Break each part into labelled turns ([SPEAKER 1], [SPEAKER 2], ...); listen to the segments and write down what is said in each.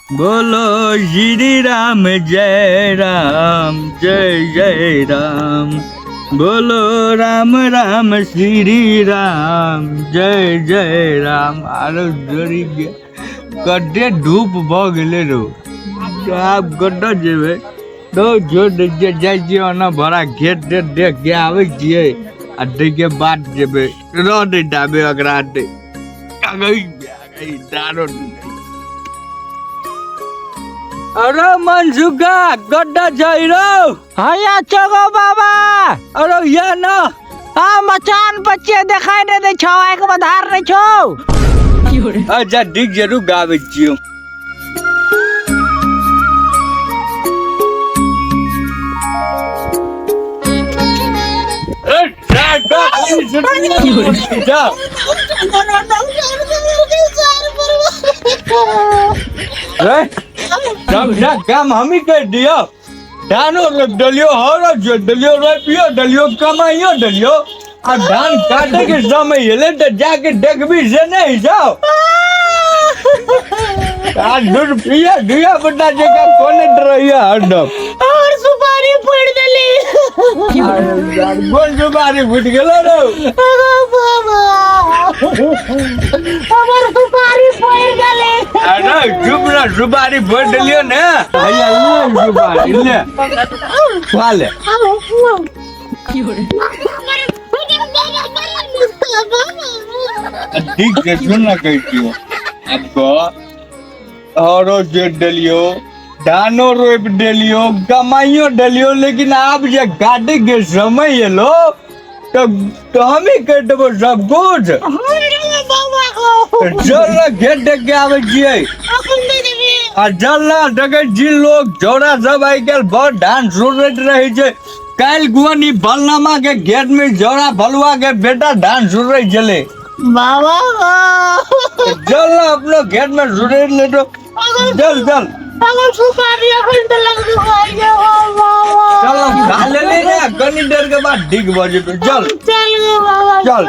[SPEAKER 1] बोलो श्री राम जय राम जय जय राम, बोलो राम राम श्री राम जय जय राम। आरो जोड़ी के कते धूप भऽ गेलै रौ, आब कतऽ जेबै? तो जोर दै छियै, जाइ छियै ओना भरा खेत तेत देख के आबै छियै आ ताहिके बाद जेबै। रह दै ताबे ओकरा दे। अरे मनसुखा गड्ढा छै रौ।
[SPEAKER 2] हैया चगो बाबा।
[SPEAKER 1] अरे या ना।
[SPEAKER 2] आ मचान बच्चे देखाई नहीं दे छौ, आइ के बधार नहीं छौ।
[SPEAKER 1] अच्छा ठीक छै, रुक आबै छियौ। जा रे, काम हमी कर दियो। धानो रोप डलियो, हरो जो डलियो, रोपियो डलियो, कमाइयो डलियो। आ धान काटे के समय एले तो जाके देखबी से नहीं जाओ। आ दूध पिया दिया बटा जगह कोने रहिया हरदम।
[SPEAKER 2] और सुपारी फोड़ देली।
[SPEAKER 1] कोन सुपारी फूट गेलो रे?
[SPEAKER 2] अरे बाबा, हमर सुपारी फोड़ गेले।
[SPEAKER 1] अरे चुप ना, सुपारी फोड़ देलियो ने। हैया ले सुपारी ले, खा ले। ठीक छै, सुन ना कहै छियौ। अब हरो जोत देलियो, धानो रोपि देलियो, कमाइयो देलियो, लेकिन आब जे काटे के समय एलो तो हम ही कर देबो सब कुछ। चल ना खेत देख के आबै छियै। आ चल ना देखै छी लोग छौड़ा सब आइ काल्हि बड़ धान सुरैत रहै छै। काल्हि गुआनी बलनामा के खेत में जौड़ा भलुआ के बेटा धान सुरै छलै।
[SPEAKER 2] बाबा
[SPEAKER 1] चल ना अपनो खेत में सुरै ले तो चल चल।
[SPEAKER 2] सुपारी अखन तऽ लगबो बाबा।
[SPEAKER 1] चल खा लेली ने, कनी देर के बाद ठीक भऽ जेतौ। चल
[SPEAKER 2] चल गे बाबा,
[SPEAKER 1] चल।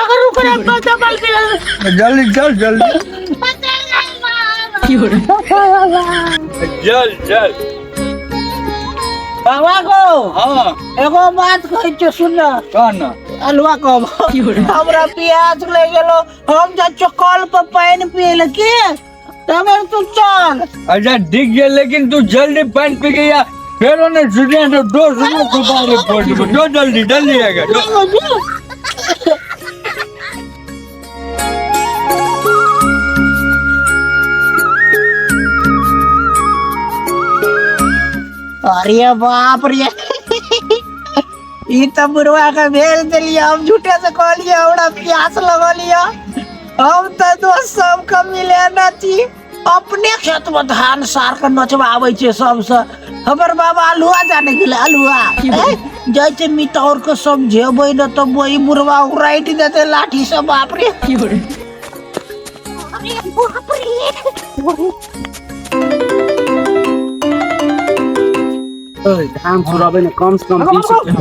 [SPEAKER 2] अगर ओकरा पता पड़ गेल।
[SPEAKER 1] जल्दी चल, जल्दी चल चल।
[SPEAKER 2] बाबा को
[SPEAKER 1] हाँ
[SPEAKER 2] एगो बात कहै छियौ, सुन ना।
[SPEAKER 1] कह ना।
[SPEAKER 2] अलुआ कब हमरा प्याज ले गेलो, हम जा छियौ कल पर पानि पिए ले के तब तू चल।
[SPEAKER 1] अच्छा ठीक है, लेकिन तू जल्दी पानी पी के या फिर उन्हें सुने तो दो सुनो सुपारी फोड़ दो। जो जल्दी जल्दी आएगा।
[SPEAKER 2] अरे बाप रे, ई तऽ बुढ़वा के भेज देलियै। हम झूठे से कहलियै हमरा प्यास लगलियै। हम तऽ दोस्त सबके मिले न छी, अपने खेत में धान सार के नचबाबै छै सबसे। हमर बाबा अलुआ जाने गेलै, अलुआ जाइ छै मितौर के समझेबै न तऽ वही बुढ़वा उड़ाटि देतै लाठी से। बाप रे, अरे बाप रे।
[SPEAKER 3] धान सुराबै ने कम से कम 20 रुपया।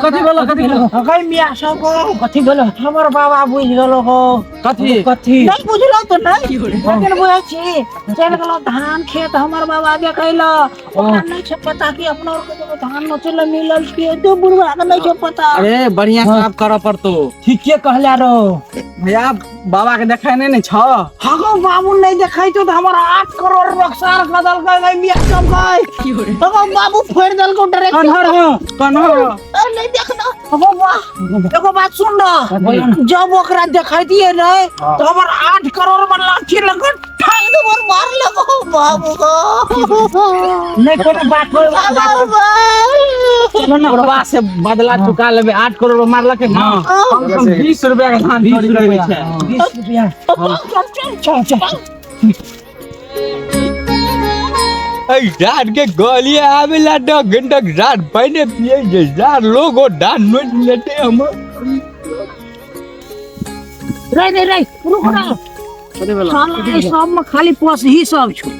[SPEAKER 2] कथी भेलो, कथी भेलो? गई मियाँ सब कथी भेलो? हमर बाबा बुझि गेलो हो।
[SPEAKER 3] कथी कथी
[SPEAKER 2] नहीं बुझलो तो नहीं, लेकिन बुझै छी। चलि गेलो धान खेत हमर बाबा देखै ल, ओकरा नहीं छै पता कि अपना और के धान नोचै ल मिलल के तो बुढ़वा के नहीं छै पता।
[SPEAKER 3] अरे बढ़िया साफ करऽ पड़तो।
[SPEAKER 2] ठीके कहला रो
[SPEAKER 3] भैया, बाबा के देखाय नहीं ने छ?
[SPEAKER 2] हाँ गो बाबू नहीं देखाई तो हमर 8 करोड़ रक्षार कदल गई मियाँ सब गई। गो बाबू फोड़ दल को डरे।
[SPEAKER 3] कन्हर हो, कन्हर हो।
[SPEAKER 2] नहीं देखना। बाबा एगो बात सुन ना, जब ओकरा देखाई दिए ने तो हमर 8 करोड़ में लाठी लगन ठाक देबो, मार लगो बाबू गो।
[SPEAKER 3] नहीं कोनो बात, चलो ना बुढ़वा से बदला चुका लेबे। 8 करोड़ मारलक ना, कम से कम 20 रुपया के धान चोरी करै छै।
[SPEAKER 2] 20 रुपया। चल चल चल।
[SPEAKER 1] झाड़ के गोली आवेला तो घंटा झाड़ पानी पिए जे झाड़ लोग धान नोच लेते हम।
[SPEAKER 2] रे रे रे रुक ना साला, ई सब में खाली पसही सब छौ।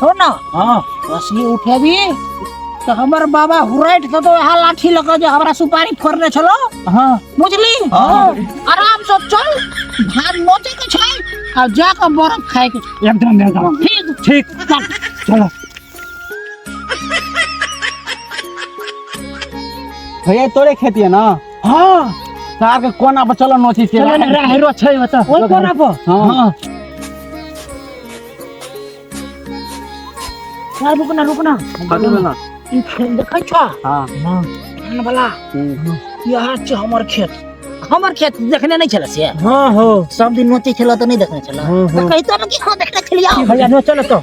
[SPEAKER 2] हो ना?
[SPEAKER 3] हाँ।
[SPEAKER 2] पसही उठेबी तो हमर बाबा हुराइट के तो यहाँ लाठी लगा जे हमरा सुपारी फोड़ने छलो।
[SPEAKER 3] हाँ।
[SPEAKER 2] बुझली?
[SPEAKER 1] हाँ।
[SPEAKER 2] आराम से चल, धान नोचे के छै आ जाके बर्फ खाए के छै।
[SPEAKER 3] एकदम एकदम
[SPEAKER 2] ठीक।
[SPEAKER 3] ठीक। चलो भैया तोरे खेती है ना?
[SPEAKER 2] हाँ।
[SPEAKER 3] तार के कोना पर चलो नोची छै।
[SPEAKER 2] चलो ना, राहरो छै ओतऽ। ओइ कोना पर?
[SPEAKER 3] हाँ।
[SPEAKER 2] हाँ। रुकना रुकना।
[SPEAKER 3] कथी भेलो?
[SPEAKER 2] ई खेत देखै छौ?
[SPEAKER 3] हाँ।
[SPEAKER 2] धान वाला। यहाँ छै हमर खेत। हमर खेत देखने नहीं छल से?
[SPEAKER 3] हाँ हो।
[SPEAKER 2] सब दिन नोचै छल तऽ नहीं देखने छल।
[SPEAKER 3] हाँ,
[SPEAKER 2] तऽ
[SPEAKER 3] हाँ।
[SPEAKER 2] कहितो ने कि हाँ देखने छलियै।
[SPEAKER 3] भैया नो चलो तो।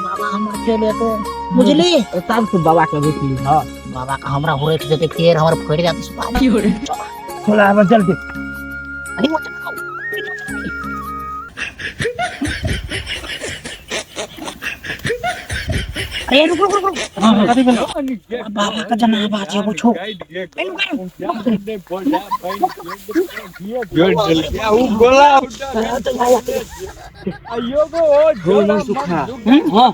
[SPEAKER 2] बाबा हमर खेत है तो बुझली?
[SPEAKER 3] तब तू बाबा के रोक ली। हाँ।
[SPEAKER 2] बाबा का हमरा हुरैठ देते फेर हमर फोड़ि जाते सुपारी।
[SPEAKER 3] थोड़ा आब जल्दी।
[SPEAKER 2] अरे वो चलाओ। अरे रुक रुक रुक रुक।
[SPEAKER 3] कथी भेलो?
[SPEAKER 2] बाबा का जना आवाज है वो छो।
[SPEAKER 4] सुखा
[SPEAKER 3] हाँ।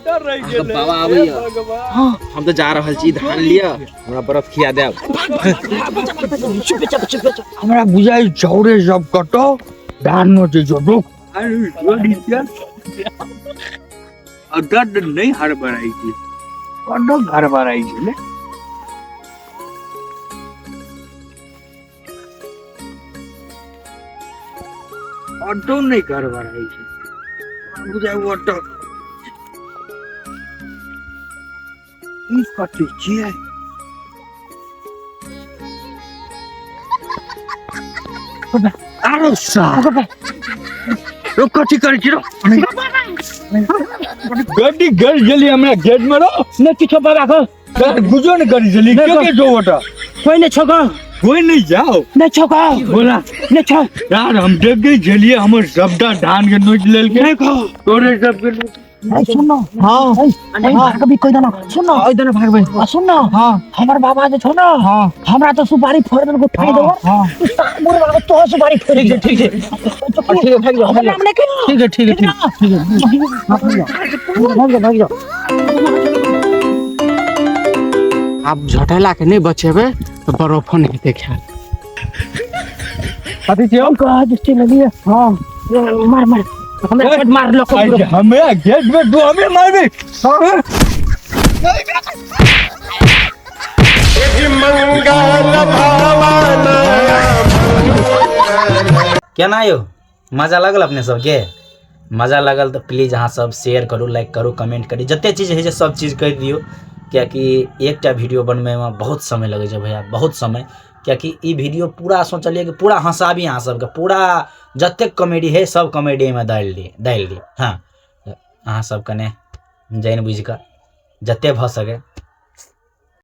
[SPEAKER 4] बाबा आबैया। हम तऽ जा रहल छी धान लिअ, हमरा बर्फ खिया देब।
[SPEAKER 2] चुप चुप चुप चुप।
[SPEAKER 1] हमरा बुझाइ छौरे सब कतौ धान नोचै छौ। रुक अदद नहीं हड़बड़ाई छै, कतौ हड़बड़ाई छै ने। ऑटो नहीं गड़बड़ाई छै, बुझाइ ऑटो ई कथी छियै? अरे साहब रो कथी करै छी रो? गड्डी गड़ गेली हमरा गेट में रो।
[SPEAKER 3] नहीं किछो बाबा को।
[SPEAKER 1] गुजो ने करी छली।
[SPEAKER 3] नहीं
[SPEAKER 1] के के जो ओटा?
[SPEAKER 3] कोई नहीं छोको।
[SPEAKER 1] कोई नहीं जाओ।
[SPEAKER 3] नहीं छोको।
[SPEAKER 1] बोला।
[SPEAKER 3] नहीं छो।
[SPEAKER 1] यार हम देख गई छलिए हमर सबटा धान के नोच लेल के।
[SPEAKER 3] नहीं खो।
[SPEAKER 1] तोरे सब के नोच।
[SPEAKER 2] सुन ना।
[SPEAKER 3] हाँ।
[SPEAKER 2] नहीं भागबी कोई ना। सुन ना।
[SPEAKER 3] ओइ दने भागबै।
[SPEAKER 2] आ सुन ना।
[SPEAKER 3] हाँ।
[SPEAKER 2] हमर बाबा जे छौ ना।
[SPEAKER 3] हाँ।
[SPEAKER 2] हमरा तो सुपारी फोड़ देलको ठाई देबो।
[SPEAKER 3] हाँ।
[SPEAKER 2] तू सार बुढ़वा के तो सुपारी फोड़।
[SPEAKER 3] ठीक छै ठीक छै। ठीक है भाग जाओ।
[SPEAKER 2] हमर नाम नहीं कहियो।
[SPEAKER 3] ठीक है ठीक है ठीक है।
[SPEAKER 2] भाग जाओ भाग जाओ।
[SPEAKER 3] आब झटेला के नहीं बचेबे तो बर्फो नहीं हेतै खायल। कथी छियौ?
[SPEAKER 2] कहा जे चलि एलियै।
[SPEAKER 3] हाँ।
[SPEAKER 2] मार मार हमरा पेट मारलक।
[SPEAKER 1] हमरा गेट में तू हमें मारबे?
[SPEAKER 5] केना यौ मजा लागल अपने सबके? मजा लागल तऽ प्लीज अहाँ सब शेयर करू, लाइक करू, कमेंट करू, जते चीज होइ छै सब चीज करि दियौ, कियाकि एकटा वीडियो बनबैमे बहुत समय लगै छै भैया, बहुत समय। कियाकि ई वीडियो पूरा सोचलियै कि पूरा हँसाबी अहाँ सबके, पूरा जतेक कॉमेडी है सब कॉमेडी एहिमे डालि दी। हाँ, अहाँ सब कने जानि बुझि कऽ जते भऽ सकै